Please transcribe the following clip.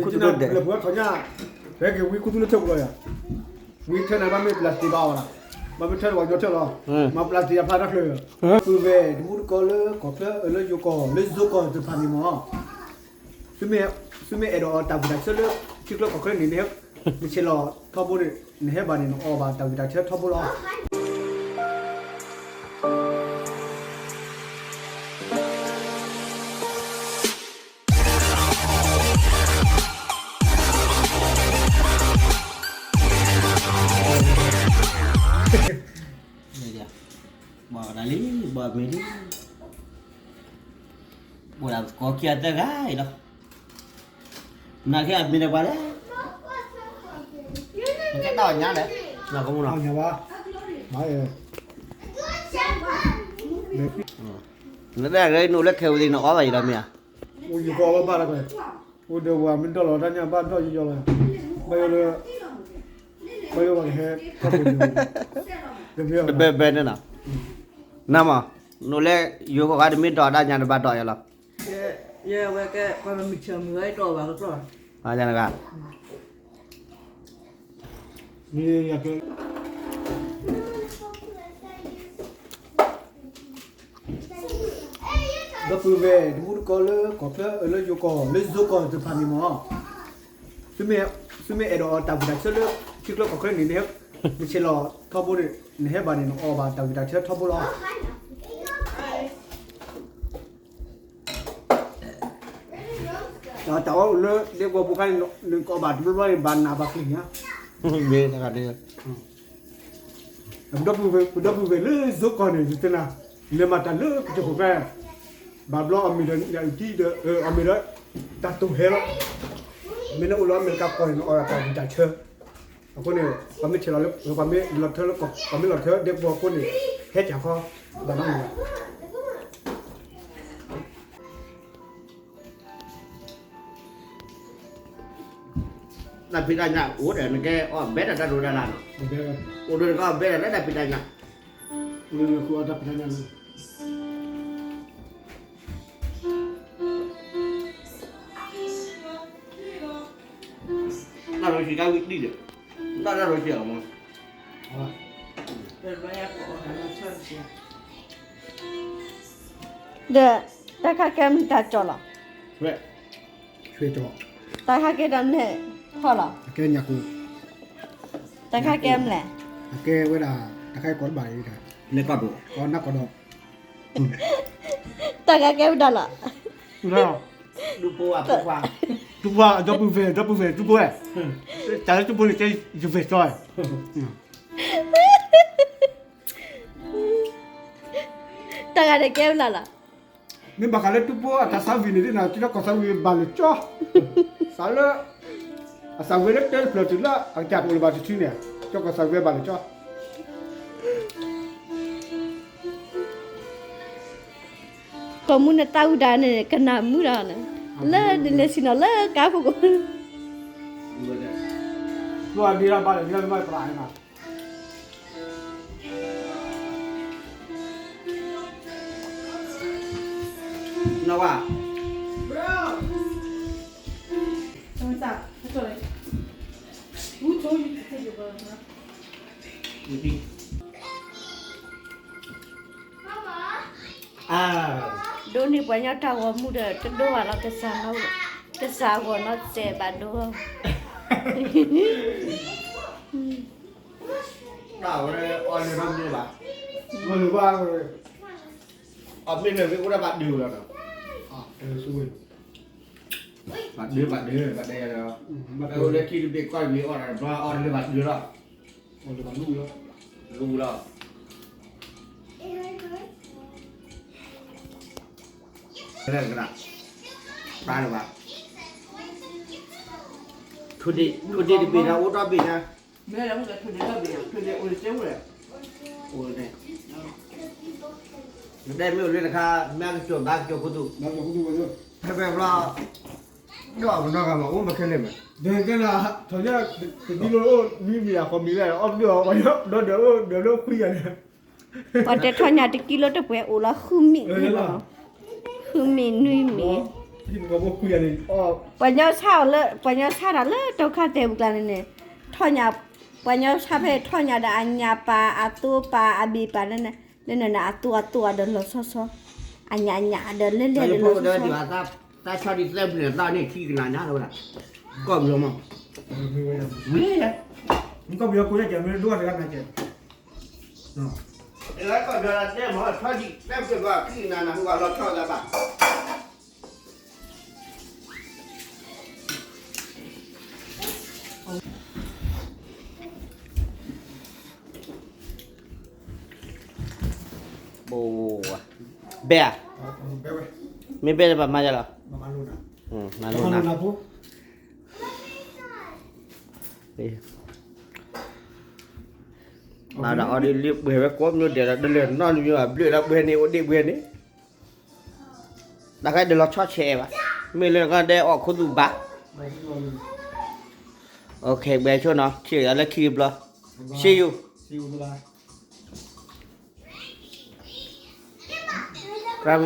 ခူသူၣ်ဒိၣ်ဒဲး လၢပှၤထီၣ်ညၣ် ဖဲက့ၤဝံခူသူၣ်လၢထၢၣ်ပူၤလီၤယၤ, ဝံထၢၣ်န့ၣ် ဘၣ်မ့ၢ် plastic ဘၣ်အီၤလီၤ, ဘၣ်မ့ၢ်ထၢၣ်လၢပှၤကညီထၢၣ်လီၤ, မၤ plastic အဖျါတၢ်ချၢ, ပုၢ်ဝဲၢ်တမူတကိးလၢကီၢ်ချၢ လၢယိၤကီၢ် လၢယိၤကီၢ်တဖၣ်န့ၣ်မ့ၢ် သုမ့ၢ်အဲၣ်ဒိးအီၣ်တၢ်ဝံၣ်တၢ်ဆၢလၢ ထံချၢကီၢ်ချၢန့ၣ် နဆဲးလီၤထီဘိန့ၣ် နဟဲဘၣ်န့ၣ် နအီၣ်ဘၣ်တၢ်ဝံၣ်တၢ်ဆၢထီဘိလီၤ. ဘၣ်ကဒါလံ ဘၣ်မ့ၢ်လံ ဘၣ်ဒၣ်ကီၢ်ခံအသၢဂၤအံၤလီၤ, နာ်က့အမ့ၢ်တပှၤလဲၣ်, ကဲတၢ်အီၣ်ညါလဲၣ်, ကမူနီၤ, နတၢ်ဂ့ၢ်နအိၣ်လၢခဲဝံၤသ့ၣ်နအီၣ်ဘၣ်အံၤလီၤမ့ၢ်ဧါ, အိၣ်ယကီၢ်ဘၣ်ဘၣ်လီၤ, အိၣ်ဒီးပှၤမ့ၢ်ဒိးလီၤတၢ်ညၣ်ဘၣ်ဒိးယီယီလီၤ, ဘၣ်ယိၣ်လၢ ဘၣ်ယိၣ်ဘၣ်ကဟဲ တဘဲဘဲန့ၣ်နီၤ, နမ့ၢ် နအိၣ်လၢယိၤကီၢ်ဂၤတမ့ၢ်ဒိးတၢ်ညၣ်တဘၣ်ဒိးယီလီၤ, ယဝဲကဲ ပှၤမုၢ်ဆၢမုၢ်ဝဲတီၢ်ဘၣ်ကကျီၢ်, ဒီပုၢ်ဝဲၢ်တမူတကိးလၢကီၢ်ချၢ လၢယိၤကီၢ် လၢယိၤကီၢ်တဖၣ်န့ၣ်မ့ၢ် သုမ့ၢ်အဲၣ်ဒိးအီၣ်တၢ်ဝံၣ်တၢ်ဆၢလၢ ထံချၢကီၢ်ချၢန့ၣ် နဆဲးလီၤထီဘိန့ၣ် နဟဲဘၣ်န့ၣ် နအီၣ်ဘၣ်တၢ်ဝံၣ်တၢ်ဆၢထီဘိလီၤ. တၢ်အီၣ်လၢဒဲကဝီၤပူၤခါန့ၣ် နကအီၣ်ဘၣ်တဘျီဘျီန့ၣ် ဘၣ်နးဘၣ်ကျံၤညါ, မ့ၢ်တဂၤဒဲ ပဒီပုၢ်ဝဲၢ်လၢယိၤကီၢ်န့ၣ် ယတဲနၤ, လဲၤမၤတၢ်လၢကစၢၢ်ခိၣ်ကျါ, ဘၣ်ဘျီအီၣ်မ့ၤဒီးညၣ်အုၣ်ထံဒီး အီၣ်မ့ၤဒီး တၢ်တိၢ်ဟဲလီၤ, မ့ၢ်နအိၣ်လၢအမဲရကၤကီၢ်န့ၣ် နအီၣ်ဒၣ်တၢ်ဝံၣ်တၢ်ဆၢ, အဃိန့ၣ် ပှၤမ့ၢ်ဆဲးလီၤလၢ ပှၤမ့ၢ်လီၤထၢလၢ ပှၤမ့ၢ်လီၤထၢဒဲကဝီၤအဃိန့ၣ် ဟဲကၢ်ခီ ဘၣ်နီတမံၤဘၣ်. တၢ်ဖံးတၢ်ညၣ်အိၣ်ဒီး နကဲအီၣ်ဘဲဒၣ်တၢ်ဒိးတၢ်လၢ်နီၤ, အိၣ်ဒီးနကအီၣ်ဘဲဒၣ်လၢတၢ်ဖံးတၢ်ညၣ်, အိၣ်ဒီးနကအီၣ်တၢ်ဖံးတၢ်ညၣ်လၢ တၢ်ရိၤဆံးတၢ်ဝံၣ်ဒံၣ်ဒီး တၢ်ရိၤဆံးအီၤမး, ဒီး တၢ်ခါကဲမနုၤတၢ်ကၠီလီၤ, တၢ်ခါကဲဒီးမနုၤထီၣ်လီၤ, တၢ်ခါကဲမနုၤလဲၣ်, အကဲဝဲဒၣ် တၢ်ခါကဲကိးတဘၣ်အံၤ, နကီၢ်ဒိၣ် နကီၢ်ဒိၣ် တၢ်ခါကဲဝဲဒၣ်လီၤ, တူၢ်ဖိအဒီပုၢ်ဝဲၢ် ဒီပုၢ်ဝဲၢ် တူၢ်ဖိဝဲ, တၢ်လၢတူၢ်ဖိန့ၣ် ကဲယဝဲၢ်ကၠီ, တၢ်ဂၤန့ၣ်ကဲဝဲဒၣ်လီၤ, မ့ၢ်ဘၣ်ဃးလၢတူၢ်ဖိအတၢ်သးဝံၣ်န့ၣ် ဒ်နၤ ကၠီကီၢ်သးဝံၣ်ဘၣ်လၢကၠီ, သးလၢ အသးဝံၣ်လၢတၢ်တဖျၢၣ်တုၤလၢအကစၢ်ကအိၣ်လၢၤဘၣ်တထံန့ၣ် ကၠီကီၢ်သးဝံၣ်ဘၣ်လၢကၠီ ကိးမူနသးဝံၣ်ဒၣ်န့ၣ် ကနၣ်မုာ်ဒီးန့ၣ်, လၢဒ်လဲၣ်ဆံးနီၤလၢကါဖိကိး, နဝါ ဒိးန့ၢ်ပှၤညီတၢ်ဂီၤမူဒီး တဒိဘၣ်လီၤ, ကစၢ်ဂီၤနီတစဲးဘၣ်ဒိ, ဘၣ်ဝဲအီၣ်လၢနီတမံၤဘၣ်, အီၣ်မ့ၢ်လၢမ့ၢ်အိၣ်ဒၣ်ဘၣ်ဒုးလီၤနီၤ, ဘၣ်ဒုး ဘၣ်ဒုး ဘၣ်ဒုး, အိၣ်လၢထံတဘ့ၣ်ကီၢ်တဘ့ၣ်အီၣ်တဘျီ အီၣ်တလၢဘၣ်ဒုးလီၤ, လူလီၤ, ကဒၣ် ပာ်လၢၤဘၣ်, ထိၣ်ဒ့တဘ့ၣ်ဒီး အိၣ်ဒီဘ့ၣ်ညါ, အိၣ်န့ၣ်, နတဲမ့ၢ်အိၣ်လၢတခါ မ့ၢ်အကစၢ်ဘၣ်ကစၢ်ခိၣ်သူၣ်, ဖဲဖဲဘျီ ဒီးပနီၢ်ဂၤမး အိၣ်မးခဲလၢာ်မး, ဒီးကဲလၢ ထီၣ်ညါ တကံလိ နွံမံၤအဃီမံၤလဲၣ် အီၣ်ဘျုးအီၤ ဒီးဒီးဒီးလၢခွံဂၤန့ၣ်, ပှၤတဲထီၣ်ညါတကံလိတပှဲၤအိၣ်လီၤဃုမံၤန့ၣ်လီၤ, ဃုမံၤနွံမံၤ, ပှၤညီဆၣ်အီၤလၢ ပှၤညီဆၣ်တၢ်လၢတိခါတဲာ်ပူၤကျါန့ၣ်န့ၣ်, ထီၣ်ညၣ်, ပှၤညီဆၣ်ဖဲထီၣ်ညၣ်ဒီးအညၣ်ပၤ အသိပၤ အဘ့ၣ်ပၤန့ၣ်န့ၣ်, လၢန့ၣ်န့ၣ် အသိအသိဒီးလီၤဆီဆီ, အညၣ်အညၣ်ဒီးလဲၣ်လဲၣ်ဒီးလီၤဆီဆီ, သးဆီဒံးသၢဖျၢၣ်သးန့ၣ်ခံကနၤနၤလၢဝဲဒၣ်, ကီၢ်ပယီၤမး, ဝဲ, ကီၢ်ပယီၤကိးန့ၣ်ကဲမ့ၢ်ဒိၣ်တဂၤနၤကဲ, ကီၢ်ပယီၤတဲမ့ၢ်ဆီဒံးသၢဖျၢၣ်ဘၣ်ခံကနၤနၤဟူဘၣ်လီၤဆီသးဘၣ် ဘဲဧါ, မ့ၢ်ဘဲလၢပှၤမၤယၤလီၤ, မၤလိနၤ, မၤဒီးအီၤဒ်လၢပှဲၤဝဲကိးမံၤဒဲးဒီး တလၢာ်နီတမံၤဘၣ် ဘျုးဒီးပှဲၤန့ၣ် အိၣ်ဒ့ၣ်ပှဲၤန့ၣ် တၢ်ခါဒုးလီၤဆီဆဲးဘၣ်, မ့ၢ်လၢကဒဲအီၣ်ခိသူၣ်ဘၣ်, ဘဲဆိနီၤ ထံၣ်ယၤလၢခံကဘျီ, see you. တၢ်